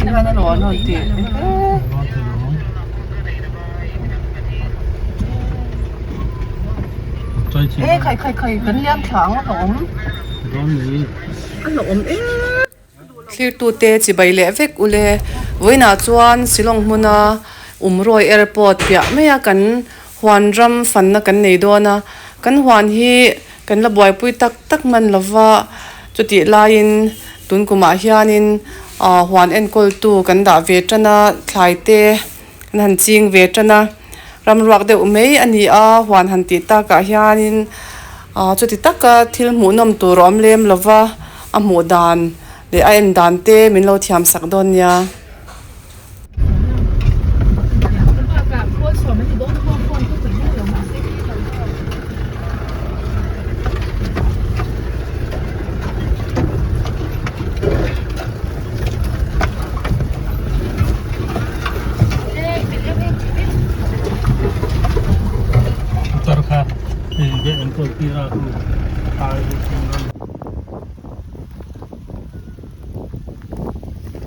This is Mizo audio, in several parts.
hian a rawn rawn tih e khai khai khai kan liam thla ang a hlauhawm a hlauhawm em. Thlirtute chibai leh vek ule vawiinah chuan Shillong hmuna Umrawi Airport piah maia kan huan ram fanna kan nei dawn a, kan huan hi kan la buaipui tak tak hman lova chutih laiin tun kumah hianin ah huan enkawltu kan dah ve tan a, thlai te kan han ching ve tan a, ram ruak deuh mai a ni a, huan han tih takah hianin ah chuti taka thil hmuhnawm tur a awm lem lova a hmuh dan leh a en dan te min lo thiam sak dawn nia.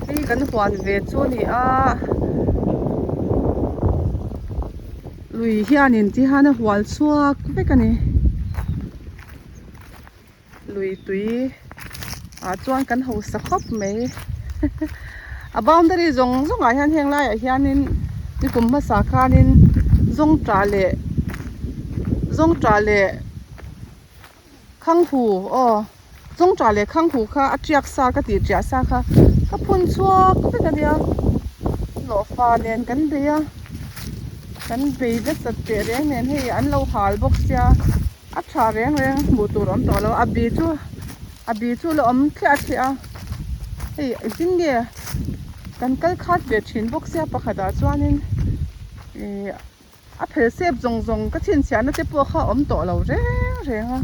Hei kan huan ve chu a ni a lui hianin ti hian a hual chhuak vek a ni lui tui ah chuan kan hausa khawp mai a boundary zawng zawng ah hian heng laiah hianin nikum hmasa khanin zawngṭah leh zawngṭah leh. Khanghu aw Chawngṭah leh Khanghu kha a tiak sa ka tih tiah sa kha ka phun chhuak vek a nia hlawhfa nen kan bei a kan bei nasa teh reng nen hei an lo hal bawk sia a tha reng reng hmuh tur a awm tawh lo a bi chu a bi chu la awm thliah thliah a hei engtin nge kan kal khat ve thin bawk sia pakhatah chuanin ih. A phel sep zawng zawng ka chhinchhiahna te pawh kha a awm tawh lo reng reng a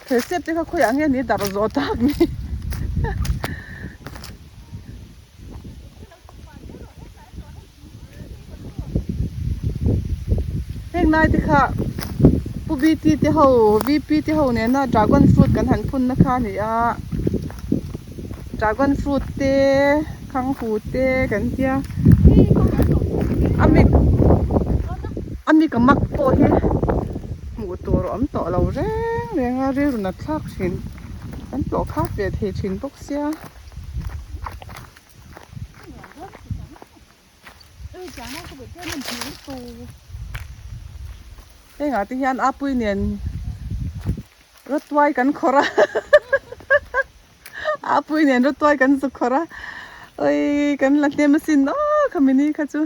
phel sep te kha khawiah nge ni darh zawh tak ni heng lai te kha pu bt te ho vp te ho nena dragon fruit kan han phun na kha a ni a dragon fruit te. Khanghu te kan tia a mi a mi ka mak pawh hi hmuh tur a awm tawh lo reng reng a rilru nat thlak thin kan tlawh khak ve thei thin bawk sia. Hengah te hian apui nen rawtuai kan khawrh a. A pui nen rawtuai kan zuk khawrh a oi kan la hnem asin aw khami ni kha chu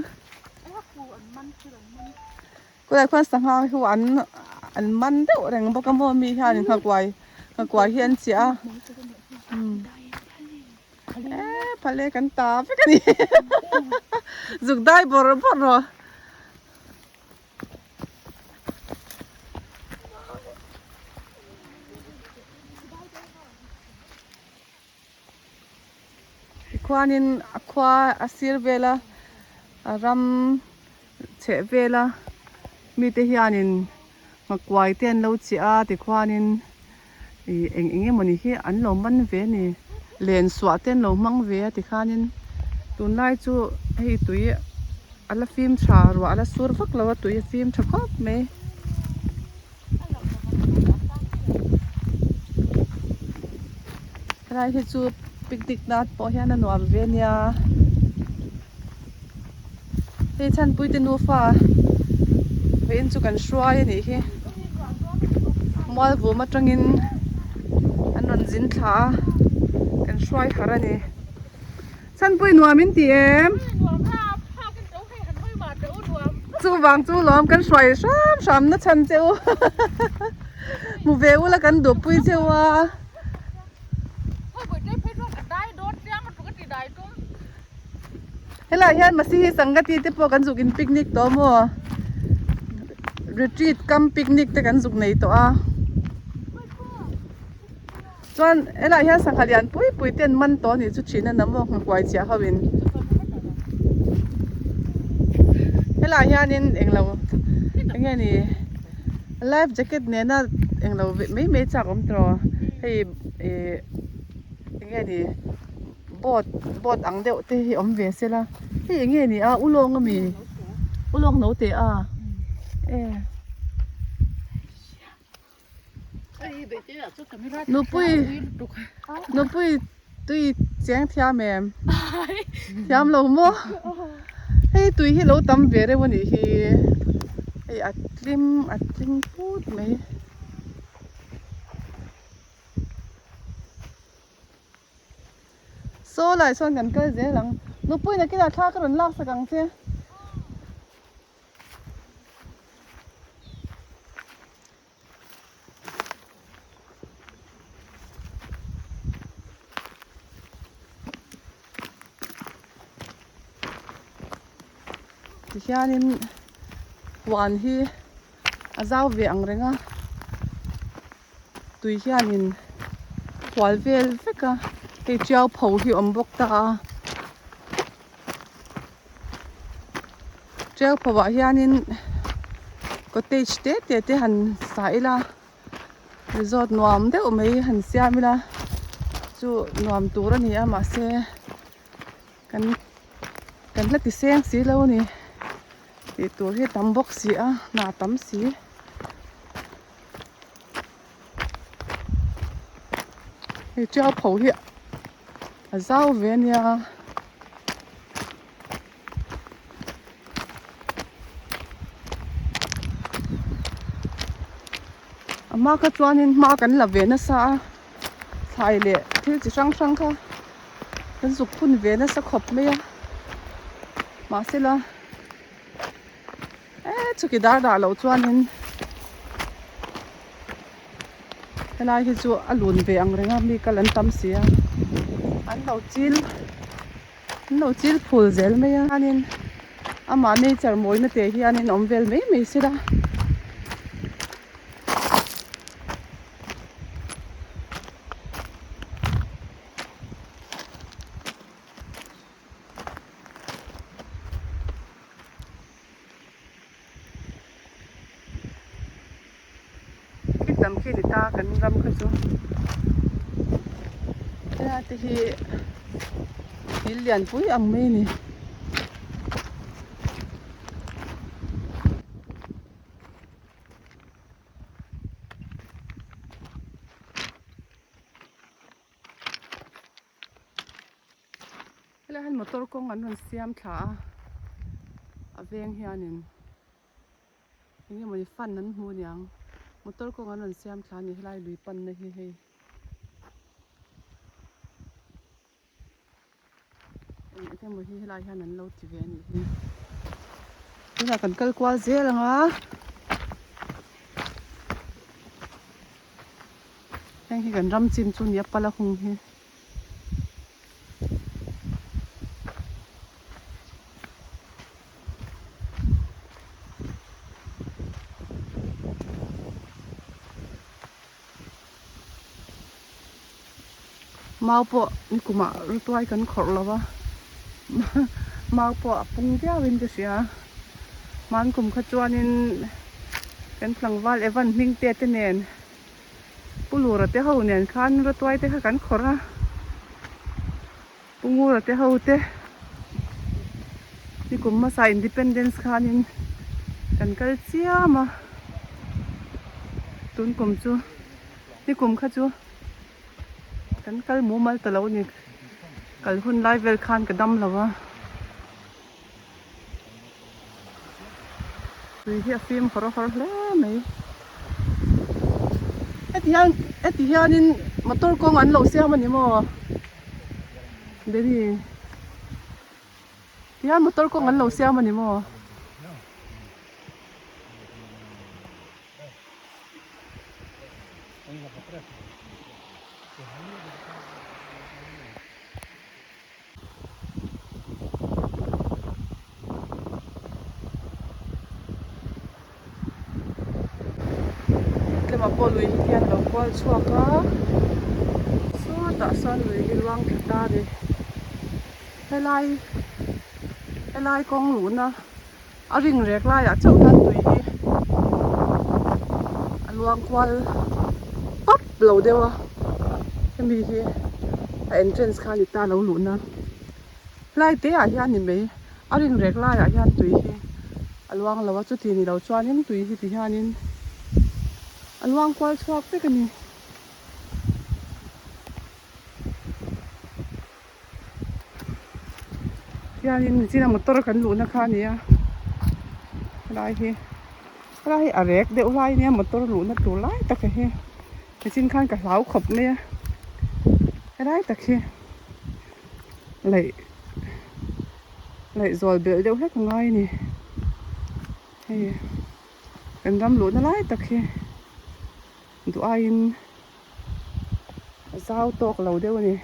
kulai khuan sangha hi an an man deuh reng bawk a maw mi hian nghakuai nghakuai hi an chiah a e phale kan ta vek a ni zuk dai bawrh bawrh rawh. Tikhuanin a khua a sir vel a a ram chheh vel a mite hianin nghakuai te an lo chiah a tikhuanin ih eng eng emawni hi an lo man ve a ni len suah te an lo hmang ve a tikhanin tunlai chu hei tui a la fim tha ruah a la sur vak lo a tui a fim tha khawp mai. Helai hi chu picnic nan pawh hian a nuam ve nia hei chhanpuite nufa vawiin chu kan hruai a nih hi mualvum atangin an rawn zin thla a kan hruai harh a ni chhanpui nuam in ti em? Chuvang chu lawm kan hruai hram hram na chhan che u hmu ve ula kan duhpui che u a. Helaiah hian Masihi Sangati te pawh kan zuk in picnic tawh maw retreat kam picnic te kan zuk nei tawh a chuan helaiah hian sangha lian pui pui te an man tawh a nih chu thin a ni maw nghakuai chiah ho in helaiah hianin englo eng nge ni life jacket nena englo mai mai chak awm tawh hei ih eng nge ni. Boat boat ang deuh te hi awm ve sela hei eng nge ni a ulawng ami ulawng no teh a e nupui nupui tui cheng thiam em thiam lo maw hei tui hi lo tam ve reuh a nih hi hei a tlim a tling put mai. Saw lai sawn kan kal zel ang. Nupui nakinah thla ka rawn lak sak ang che. Tihianin huan hi a zau ve ang reng a. Tui hianin hual vel vek a hei tiau pho hi a awm bawk ta a tiau pho ah hianin cottage te te te han sa ila resort nuam deuh mai han siam ila chu nuam tur a ni a mahse kan kan la ti seng si lo a ni tih tur hi tam bawk si a hna tam si. Hei tiau pho hi a zau ve a nia. A hma kha chuanin hma kan la ve nasa a thlai leh thil chi hrang hrang kha kan zuk phun ve nasa khawp mai a mahsela Eh chukidar dah loh chuanin helai hi chu a lun ve ang reng a mi kal an tam si a an lo chil an lo chil phul zel mai a chuanin amah nature mawina te hianin awm vel mai mai sela. Khi tam khi ni ta kan ram kha chu helai te hi thil lian pui ang mai a ni. Helai hian motor kawng an rawn siam thla a a veng hianin eng emawni fan an hmu aniang motor kawng an rawn siam thla a ni helai lui panna hi hei eng emaw hi helai hian an lo ti ve a nih hi tunah kan kal kual zel ang a. Heng hi kan ram chin chu nia pala hung hi. Mau pawh nikumah rutuai kan khawrh lo a mau pawh a pung viau in ka hria hmankum kha chuanin kan tlangval Evan hming te te nen Pu Lura te ho nen khan Ratuai te kha kan khawrh a, Pu Ngura te ho te nikum hmasa Independence khanin kan kal chiam a, tun kum chu nikum kha chu kan kal mumal ta lo a ni, kal hun lai vel khan ka dam lo a. Tui hi a fim hawr hawr hle mai. Heti hian heti hianin motor kawng an lo siam a ni maw? Daddy ti hian motor kawng an lo siam a ni maw? Tlema pawh lui hi hian a lo kual chhuak a sawtah sawn lui hi luang thla ta a ni helai helai kawng luhna a ring rek laiah chauh hian tui hi a luang kual pap lo deuh a hemi hi. A entrance kha a ni ta lo luhna hlai te ah hian ni mai a rin rek laiah hian tui hi a luang lo a chuti ni lo chuanin tui hi ti hianin a luang kual chhuak vek a ni. Hianin nichina motor kan luhna kha a ni a helai hi helai hi a rek deuh lai ania motor luhna tur lai tak hi nichin khan ka hlau khawp mai a helai tak hi laih laih zawl belh deuh hlek a ngai a ni hei kan ram luhna lai tak hi duh aiin. A zau tawk lo deuh a ni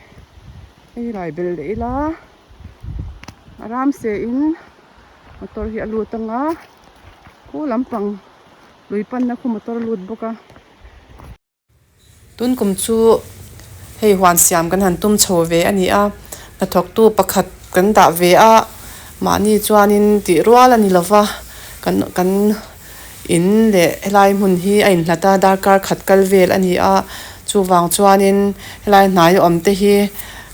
hei lai belh leh ila a ram se in motor hi a lut anga khu lampang lui panna khu motor a lut bawk a. Tun kum chu hei huan siam kan han tum chho ve a ni a hnathawktu pakhat kan dah ve a mahni chuanin tih rual a ni lova kan kan. In leh helai hmun hi a inhlat a darkar khat kal vel a ni a chuvang chuanin helai hnai awm te hi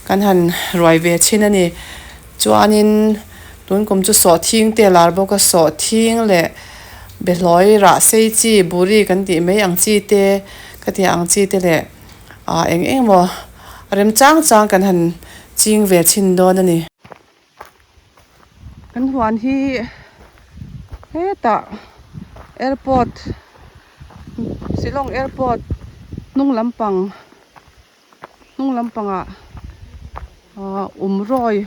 kan han ruai ve thin a ni chuanin tun kum chu sawhthing te a lar bawk a sawhthing leh behlawi rah sei chi buri kan tih mai ang chi te ka tih ang chi te leh ah eng eng emaw remchang chang kan han ching ve thin dawn a ni. Kan huan hi hetah airport Shillong airport hnung lampang hnung lampangah ahh Umrawi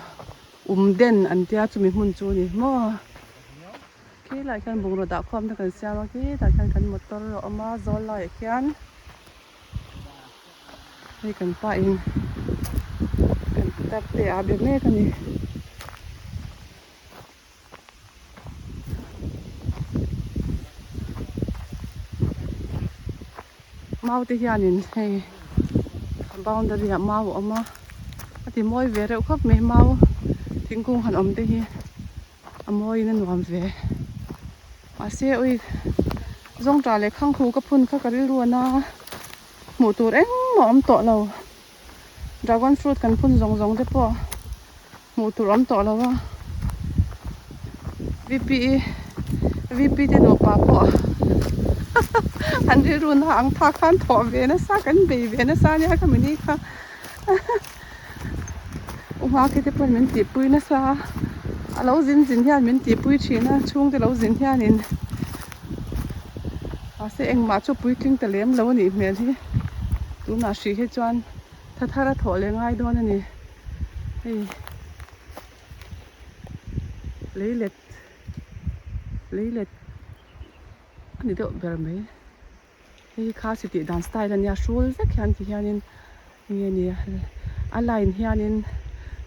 Umden an tia chumi hmun chu a ni maw khilaiah khian bungraw dah khawm te kan siam a khitah khian kan motor a awm a zawl laiah khian. Hei kan pa in kan pitar te a be mek a ni. Mau te hianin hei boundary ah mau a awm a a ti mawi ve reuh khawp mai mau thingkung han awm te hi a mawiin a nuam ve mahse ui zawngṭah leh khanghu ka phun kha ka rilru a na hmuh tur engmah awm tawh lo dragon fruit kan phun zawng zawng te pawh hmuh tur awm tawh lo a V P V P te nupa pawh an rilru na ang thak khan thawh ve nasa kan bei ve nasa ania ka mini kha. U Nghaki te pawn min tihpui nasa a, a lo zin zin hian min tihpui thin a, chhungte lo zin hianin mahse engmah chu puitling ta lem lo a nih hmel hi tunah hrih hi chuan tha thar a thawh leh ngai dawn a ni hei leilet leilet a ni deuh ber mai. Hei hi khasi tih dan style a nia hrul vek hian ti hianin enge ni a line hianin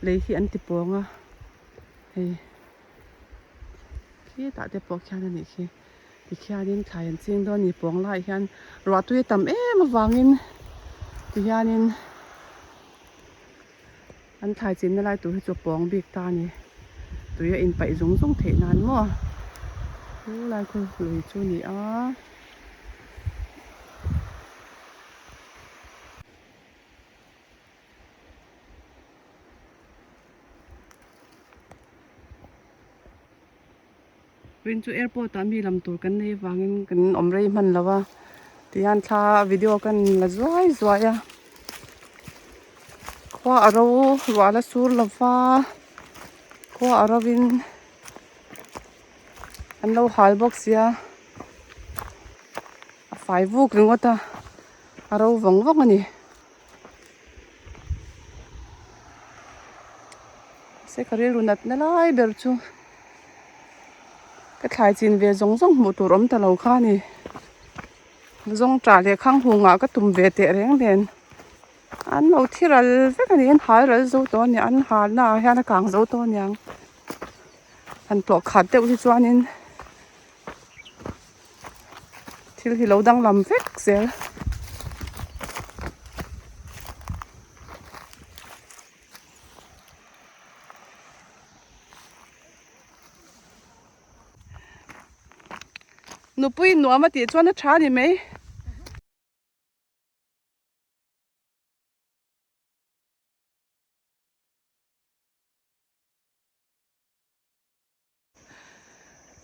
lei hi an ti pawng a hei khitah te pawh khian a nih khi tikhianin thlai an ching dawn a ni pawng laiah hian ruah tui a tam em avangin tihianin an thlai chinna lai tur hi chu a pawng bik ta a ni tui a inpaih zung zung theih nan maw chu lai khu lui chu a ni a. Rin chu airport ah mi lam tur kan nei avangin kan awm rei hman lo a tihian thla video kan la zuai zuai a khua a ro ruah la sur lo va khua a ro in an lo hal bawk sia a fai vuk ringawt a a ro vawng vawng a ni. Mahse ka rilru natna lai ber chu ka thlai chin ve zawng zawng hmuh tur awm ta lo kha a ni. Zawngṭah leh khang hungah ka tum ve teh reng nen an lo thi ral vek a ni an hal ral zo tawh a ni an halna ah hian a kang zo tawh a niang han tlawh khat deuh hi chuanin thil hi lo danglam vek zel. Nupui nuam a tih chuan a tha a ni mai.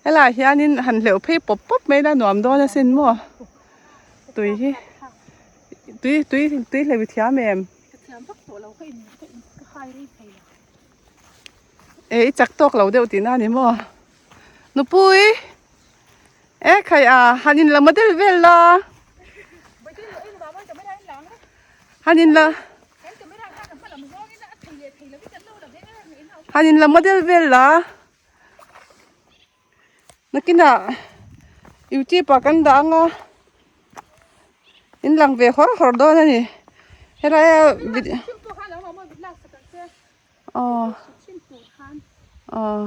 Helaiah hianin han hleuh phei pawp pawp mai ila nuam dawn asin maw tui hi tui tui tui hleuh i thiam em? E i chak tawk lo deuh tihna a ni maw? Nupui e khai a han in la model vel la han in la han in la model vel la nakinah youtube ah kan dah ang a in lang ve hawr hawr dawn a ni helaia video aw aw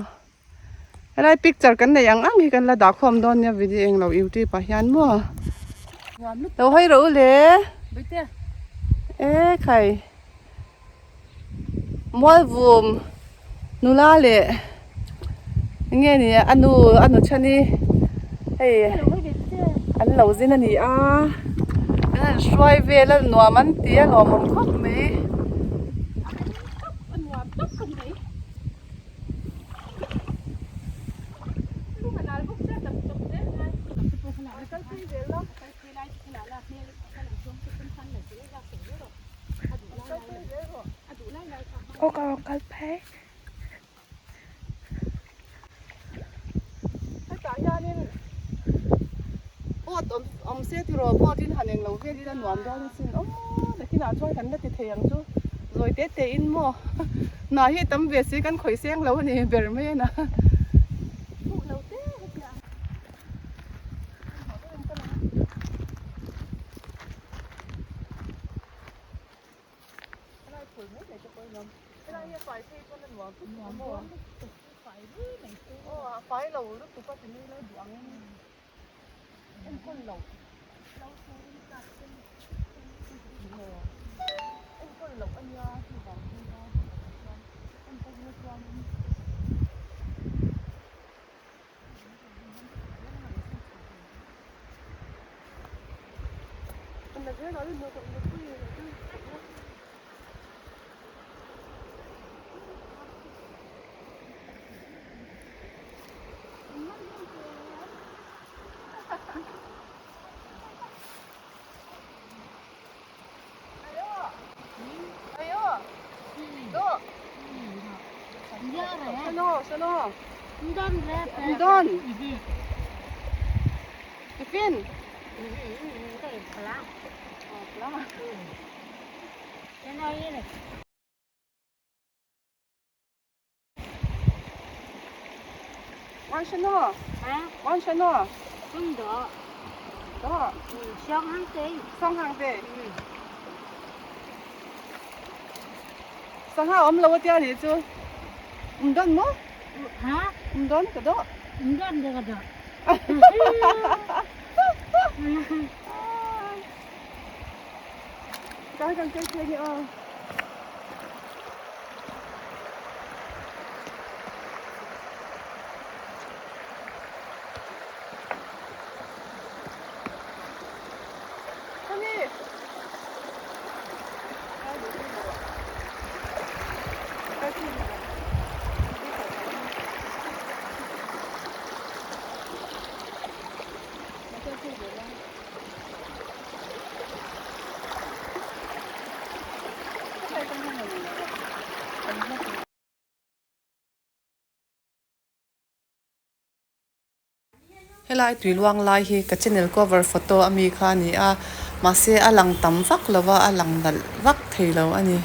helai picture kan neih ang ang hi kan la dah khawm dawn nia video eng lo youtube ah hian maw lo hawi rawh u le e khai mualvum nula leh eng nge ni a nu a nu chhani hei an lo zin a ni a an han hruai vel a nuam an ti a lawmawm khawp mai. Hetah hianin boat awm awm se tiraw boat in han englo vel ila nuam dawn asin aw nakinah chuan kan la ti thei ang chu zawi te te in maw hna hi tam ve si kan khawih seng lo a ni ber mai a na. Helai phul mai mai te pawh in awm. Helai hi a fai phei chuan a nuam lutuk a maw? Aw a fai lo lutuk a ti mai lai duh ang in enkawl loh. Enkawl loh a nia chuvang chu nia chuan enkawl na chuanin. Sangha awm lo a tia nih chu um dawn maw? Um dawn ka dawh. Um dawn ka dawh. Kai kan kai thei ni aw. Helai tui luang lai hi ka channel cover photo a mi kha a ni a, mahse a lang tam vak lo va, a lang nalh vak thei lo a ni.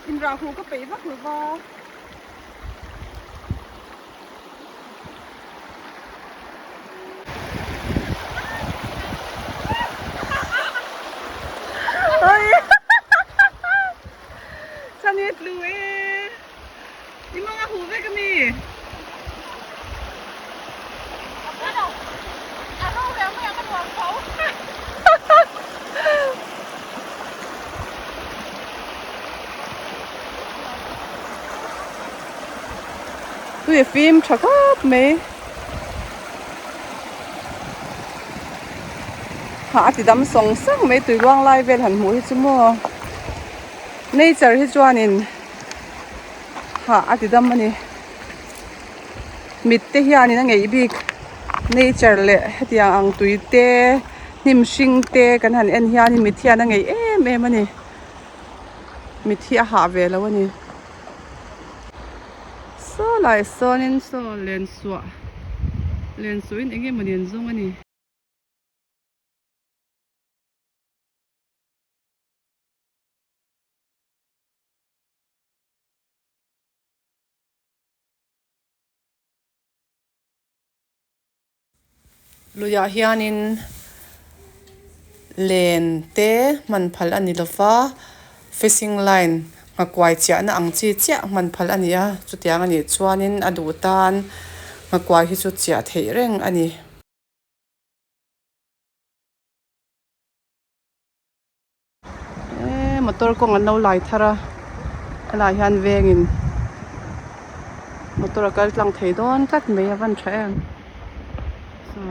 Inrah huh ka peih vak lo va. Chani tlu e. I mawng a huh vek a mi. Tui a fim tha khawp mai. Hah a ti dam sawng sawng mai tui luang lai vel han hmuh hi chu maw nature hi chuanin hah a ti dam a ni mit te hianin a ngeih bik nature leh hetiang ang tui te hnim hring te kan han en hianin mit hian a ngeih em em a ni mit hi a hah ve lo a ni saw lai sawnin saw len suah len suahin eng emawni an zawng a ni. Luiah hianin len te hman phal a ni lo va, fishing line nghakuai chiahna ang chi chiah hman phal a ni a, chutiang a nih chuanin a duh tan nghakuai hi chu chiah theih reng a ni. Eee motor kawng an lo lai thar a helaiah hian vengin motor a kal tlang thei dawn tlat mai a van tha em saw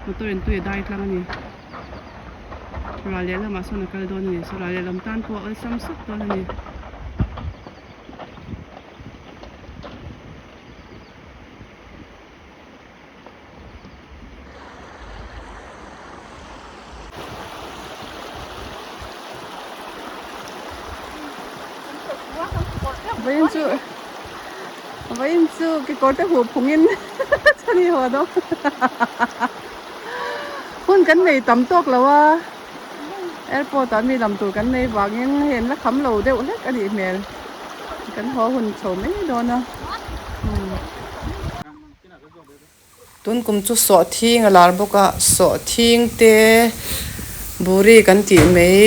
motor in tui a dai tlang a ni ral lehlamah sawn a kal dawn a ni saw ral lehlam tan pawh a awlsam sawt dawn a ni. Vawiin chu vawiin chu kekawr te huh phungin chhan i haw dawn hun kan nei tam tawk lo a airport ah mi lam tur kan nei vangin hei an la kham lo deuh hlek a nih hmel kan haw hun chho mai dawn a. Tun kum chu sawhthing a lar bawk a, sawhthing te buri kan tih mai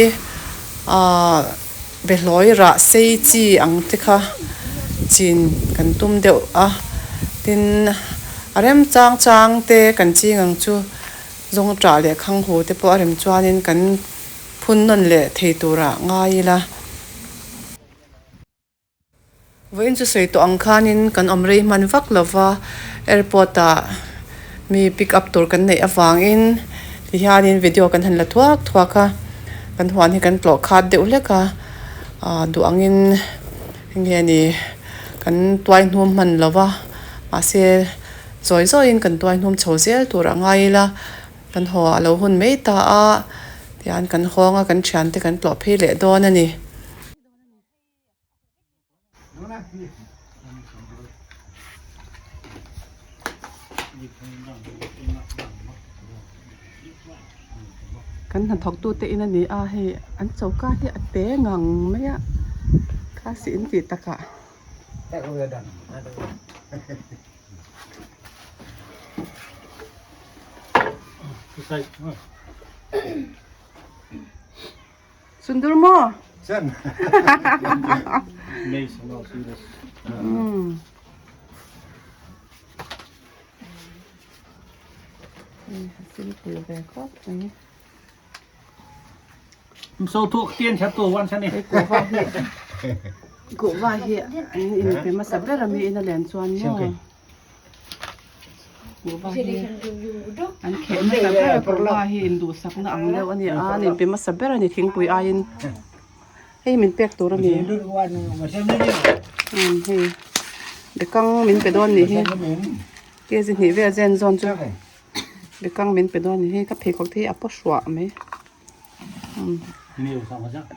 ahh behlawi rah sei chi ang te kha chin kan tum deuh a, tin a rem chang chang te kan ching ang chu zawngṭah leh khanghu te pawh a rem chuanin kan phun nawn leh thei turah ngai ila. Vawiin chu sawi tawh ang khanin kan awm rei hman vak lo va, airport ah mi pick up tur kan neih avangin tihianin video kan han la thuak thuak a, kan huan hi kan tlawh khat deuh hlek a, ah duh angin enge ni kan tuai hnum hman lo va, mahse zawi zawiin kan tuai hnum chho zel tur a ngai ila, kan haw a lo hun mai ta a, tihian kan hawng a kan thiante kan tlawh phei leh dawn a ni. Kan hnathawk tute in a ni a hei an choka hi a te ngang mai a class in tih takah. Sundur maw? Sen. Simple ve khawp mai. So thuak tian khat tu wan chani. Hei kuhva hi kuhva hi an in pe hmasa ber a mi in a len chuan maw. Kuhva hi an kheh hmasa ber a kuhva hi induhsakna ang deuh a ni a an inpe hmasa ber a ni thingpui aiin hei min pek tur a ni umm hei bekang min pe dawn nih hi kg hnih vel zen zawn chu bekang min pe dawn nih hi ka pheikhawk te hi a paw hruah mai.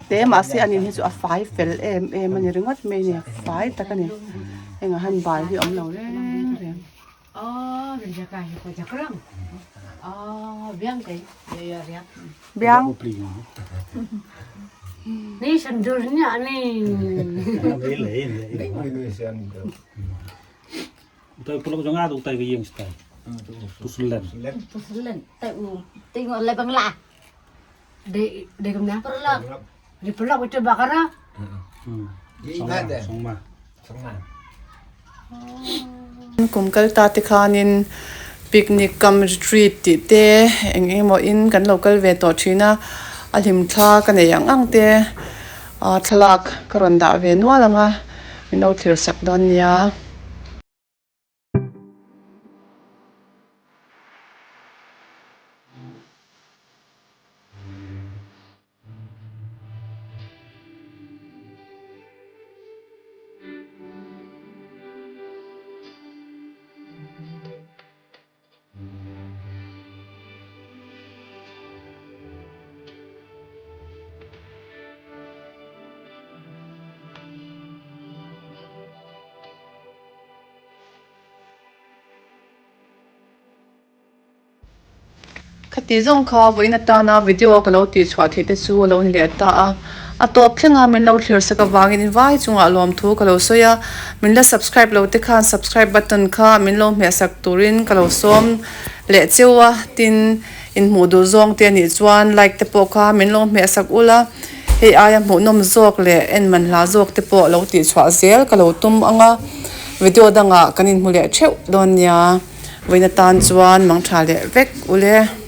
Te mahse an in hi chu a fai fel em em a ni ringawt mai a ni fai tak a ni heng ah hian bal hi a awm lo reng reng. Biang. Kum kal ta te khanin picnic cum retreat tih te eng eng emaw in kan lo kal ve tawh thin a, a hlim thla ka nei ang ang te ah thlalak ka rawn dah ve nual ang a, min lo thlir sak dawn nia. Khati zawng kha vawiin atana video ka lo tih chhuah theih te chu a lo ni leh ta a. A tawp thlenga min lo thlir sak avangin in vai chungah lawmthu ka lo sawi a. Min la subscribe lo te khan subscribe button kha min lo hmeh sak turin ka lo sawm leh cheu a. Tin, in hmuh duh zawng te anih chuan like te pawh kha min lo hmeh sak ul a. Hei aia hmuhnawm zawk leh en man hla zawk te pawh lo tih chhuah zel ka lo tum ang a. Video dangah kan inhmu leh theuh dawn nia. Vawiin atan chuan mangtha leh vek ule.